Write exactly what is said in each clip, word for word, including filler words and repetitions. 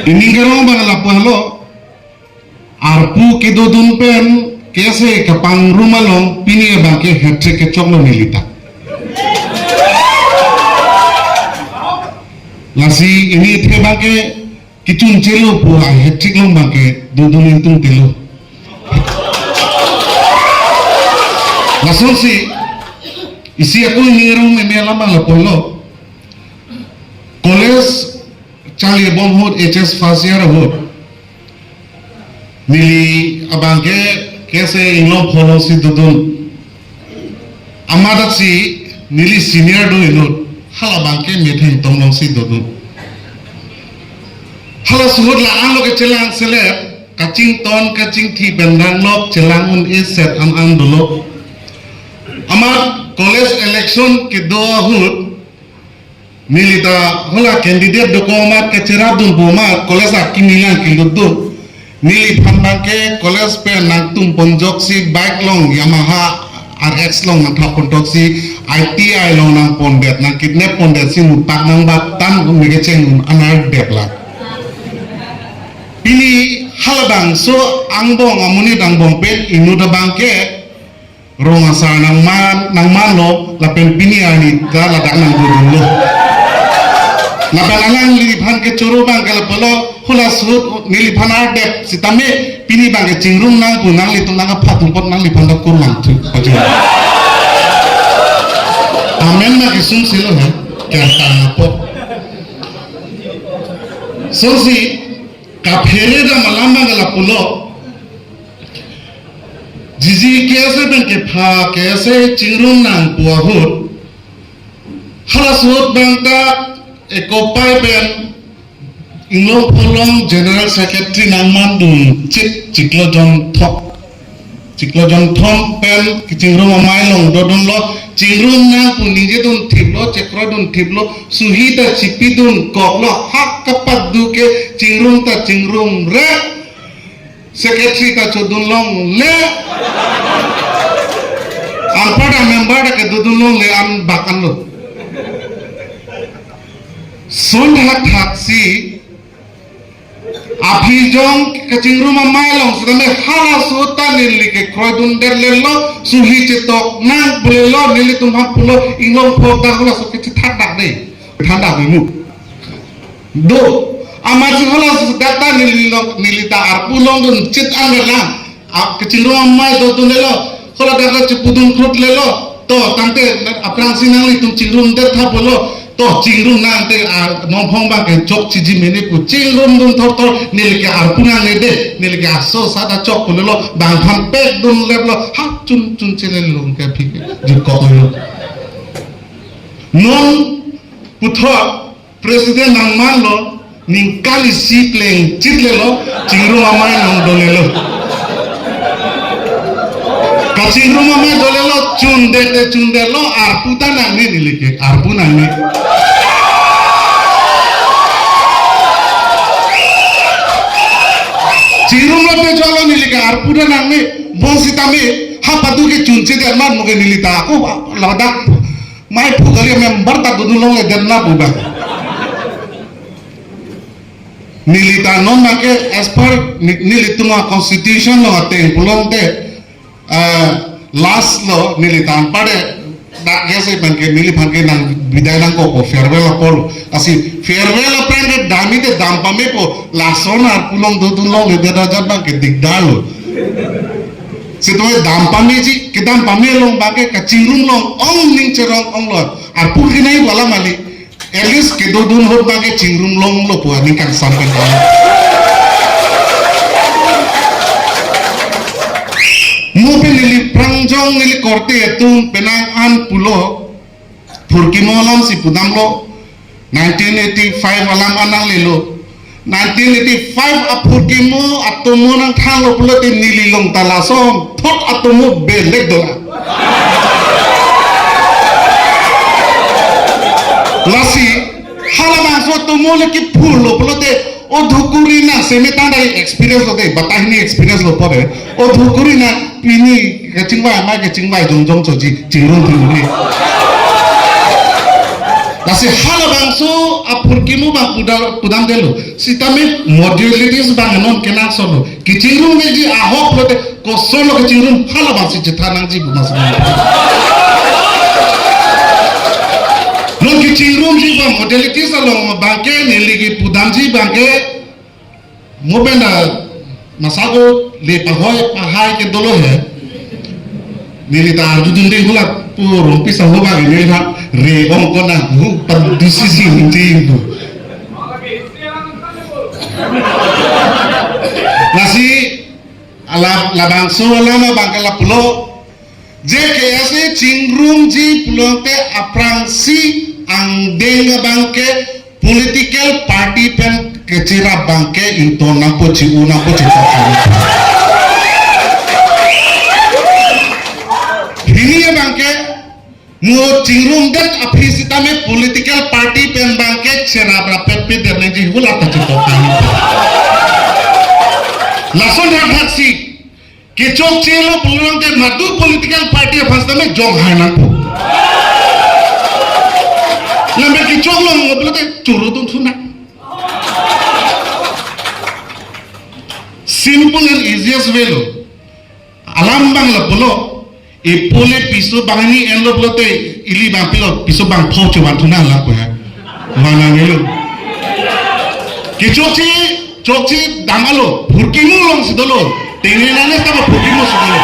Ining kerong abang lapu helo, arpu kedodun pen K S A kapangrum along pini abangke hat-trick kechoklo nelita. Lasi ini the abangke kechun chelo pu a hat-trick along abangke dodun ingtung telo. Lasonsi isi ako ining kerong meme alam abang lapu helo. College charlibom ahut, H S first year ahut, neli abangke K S A Inglongpho alongsi dodun. Amat aksi neli senior do inut, hala abangke metheng tong alongsi dodun. Halaso ahut la-an lo kechelang selep, kachington kachingthi pen ranglok chelang un-e set an an dolo. Amat college election kedo ahut, nelita hala candidate dokok amat kacherapdun pu amat college akimi lang kelutdun. Neliphan abangke college pen nangtum ponjoksi bike along Yamaha R X along nangthap pontoksi I T I along nangpondet, nangkidnap pondet si mutak nangbat tan un mekecheng un anardep la. Pini halabangso angbong amonit angbong pen inut abangke rong asar nangman, nangmanlo, lapen pini arni ta ladak nangdodunlo. Lapen alangliphan kechoro abangke lapulo, halaso ahut neliphan ardep sitame pini abangke chingrum nang pu nanglitum nangkaphatung apot nangliphan ta kurlang thu pajor. Amen ma kesung silo he, kertang apot. Sonsi, kaphere dam alam abang lapulo. Jiji K S A pen kepha K S A chingrum nang pu ahut, halaso ahut abang ta ekopai pen Inglongpho along General Secretary nangmandun chit chiklo jonthom. Chiklo jonthom pen kachingrum amei along dodunlo, chingrum nang pu ningjedun thiplo, chekroidun thiplo, suhi ta chipidun koklo, hak kapaduk ke chingrum ta chingrum re. Secretary ta chodun longle. Anparta member ta kedodun longle an bak anlo. Son thakthak si aphi jong kachingrum amei along sitame halaso ahut ta neli kekroidundet lelo, suhi chetok nang pu lelo, nelitum aphan pulo, Inglongpho ta halaso ahut kechethak dak dei. Than dak dei mu. Do, amatsi halaso ahut ta neli long, nelita arpu longdun chit an lang. A, kachingrum amei dodun lelo. Haladak ta chepudun krut lelo. To, tangte aphrangsi nanglitum chingrumdet tha pulo. To, chingrum nangte, a, nongphong abangke chokchiji mene pu. Chingrumdun thorthor, neli ke arpu nangne dei. Neli ke aso sa ta chok pu lelo. Bang than pekdunleplo. Ha, chun chun chelelo ke phike. Jukok lelo. Non puthot President nangmanlo, ningkan isi plengchit lelo, chingrum amei along dolelo. Kachingrum amei dolelo, chundet de chundetlo, arpu ta nangne neli ke, arpu nangne. Chingrumlo pejoklo neli ke, arpu ta nangne, bonsitame, ha padu ke chunche de man mo ke nelita, ako ladak. Mei phu kali member ta dodun longle det na pu abang. Nelita non abangke as per ni-, nelitum a constitution along ateng pulote, eh, last lo nelita anparta dak K S A abangke neliphan ke nang bidai nangkokpo farewell apor. Lasi farewell aphrang ke damji te dam pamepo, lason arpu along dodun longle det ajat abangke dikdar lo. Sitame dam pameji, kedam pame along abangke kachingrum long ong ning cherong onglo. Arpu kenai wala mali. At least kedodun ahut abangke chingrum longlo pu aning kangsam pen kali. Mo pen neli prangjong neli korte atum penang an pulo. Phurkimo alam si pudamlo, nineteen eighty-five alam an nanglelo. Nineteen eighty-five aphurkimo atomo nangthanlo pulote neli along ta lason thot atomo belek dolang. Lasi halabangso atomo le kiphurlo pulote O Dhukuri nang, seme tang dai experience lo dei, batahini experience lo pore. O Dhukuri nang pini kachingvai, amei kachingvai jongjong choji, chingrum thingri. Lasi halabang So, aphurkimo abang pudam, pudamdetlo. Sitame modalities abang non kenangsotlo. Kechingrum nangji ahok lote, kosonlo kechingrum, halabangsi chethan nangji pu mas. Non kechingrumji abang modalities along abangke, neli kepudamji abangke, mo pen ta masako le pahoi pahai ke dolo he. Neli ta arjudunde hula pu Rongpi sangho abang ini ha re ong kona hu pan D C C hindi pu. Lasi ala labangso alam abangke lapulo. J K S A chingrumji pulote aphrangsi angdeng abangke political party pen kecherap abangke ington nangpo, chi-o nangpo, chingtok nangpo. Hini abangke mo chingrumdet aphi sitame political party pen abangke cherap rapet pedet nangji hula ta chingtok nangpo. Lason hakthaksi kechokchelo pulote madu political party aphan sitame jonghai nangpo. Lambe kechoklo pulote churu tung thuna. Simple and easiest way lo. Alam abang lapulo. Ipule piso banghini enlo pulote ili abang pilo, piso bangpho chevan thuna lapu ya. Mana melo. Kechokche, chokche dam alo, phurkimo alongsi dolo. Tengre nane tama phurkimosi dolo.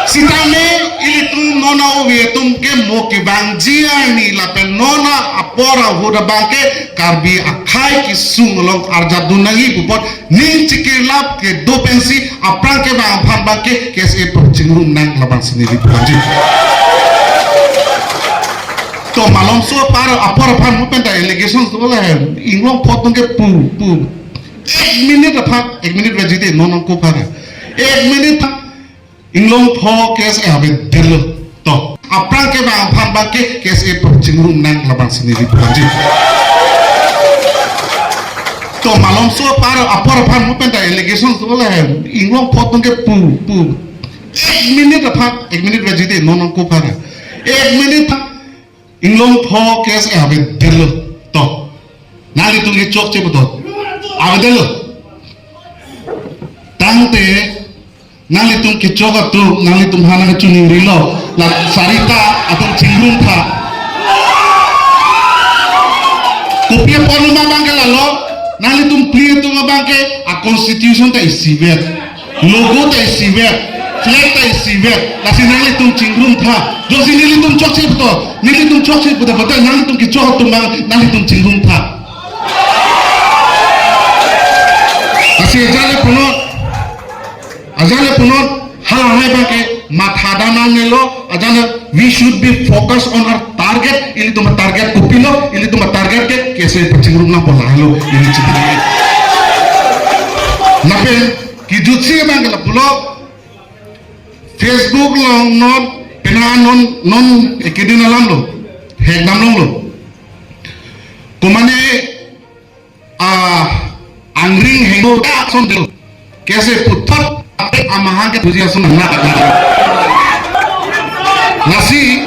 Sitame ilitum non a-ove atum ke mo kevangji arni lapen non apor ahut abangke Karbi akhei kesung along arjapdun nangji pu apot ning chikirlap kedo pensi aphrang kevang aphan abangke K S A pachingrum nang labangsi neli pudamji. To malomso apar apor aphan mo pen ta allegations dola he. Inglong pho atum ke pu pu. Ek minute aphan, ek minute vajite non non ko aphan. Ek minute inglong pho K S A avedetlo. To aphrang kevang aphan abangke K S A pachingrum nang labangsi neli pudamji. To malomso apar apor aphan mo pen ta allegations dola he. Inglong pho atum ke pu pu. Ek minute aphan, ek minute vajite non non ko aphan. Ek minute inglong pho K S A avedetlo. To nanglitum kechokche puthot avedetlo. Tangte nanglitum kechok atum, nanglitum aphan nangchiningrilo, la sarita atum chingrum tha. Kopi apot ma abangke lalo, nanglitum phli atum abangke a-constitution ta isivet, logo ta isivet, flag ta isivet, lasi nanglitum chingrum tha. Jongsi nelitum chokche puthot, nelitum chokche puthot, puthot nanglitum kechok atum abang, nanglitum chingrum tha. Lasi jale punon, ajale punon, halahai abangke matha dam nangnelo, ajale we should be focused on our target, ilitum target kopilo, ilitum target ke K S A pachingrum nangpo lahelo, ili chipili. Lapen kejutsi abangke lapulo, Facebook along non, pena non, non ekedin alamlo, hek damlonglo. Komane a angring hengno ta ason delo. K S A puthot ape amahang ke tuji ason na. Lasi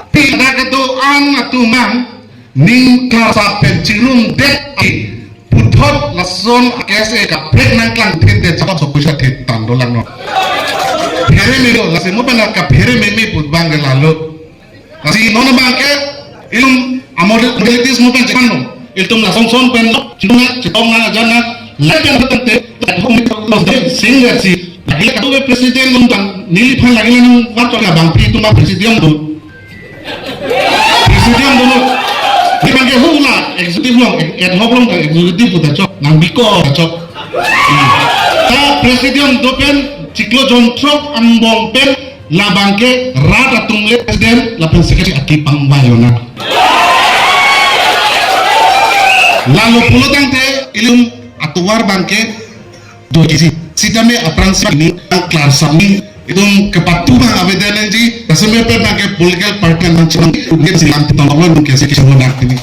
pi ada kedo-an atum abang ning klar sa pen chingrumdet puthot lason K S A kaprek nangklang thit det chakot sok pusa thit tan dolang no. Phere melo, lasi mo pen kaphere meme put abangke lalo. Lasi non abangke ilum amodalities mo pen chekan no. Ilitum lason son pen no, chingna, chetong na, ajan na, le pen tangte, la hong mi tong no, sing versi. Lagi la katu president nung tang, neliphan lagi la nung war chok la abang pri tum a presidium do. Presidium do no. Di abangke hula executive along, ad hoc along ta executive pu ta chok, nang biko ta chok. Ta presidium do pen, chiklo jonthrok angbong pen, labangke rat atum le president lapen secretary akip angvai yo na. Lalo pulo tangte ilum atovar abangke do kisi. Sitame aphrangsi ini klar sami itum kepatu abang avedet nangji, kaseme pen abangke political party nang chimang, ugen silam titong lo nung kesi kisi mo nak ini.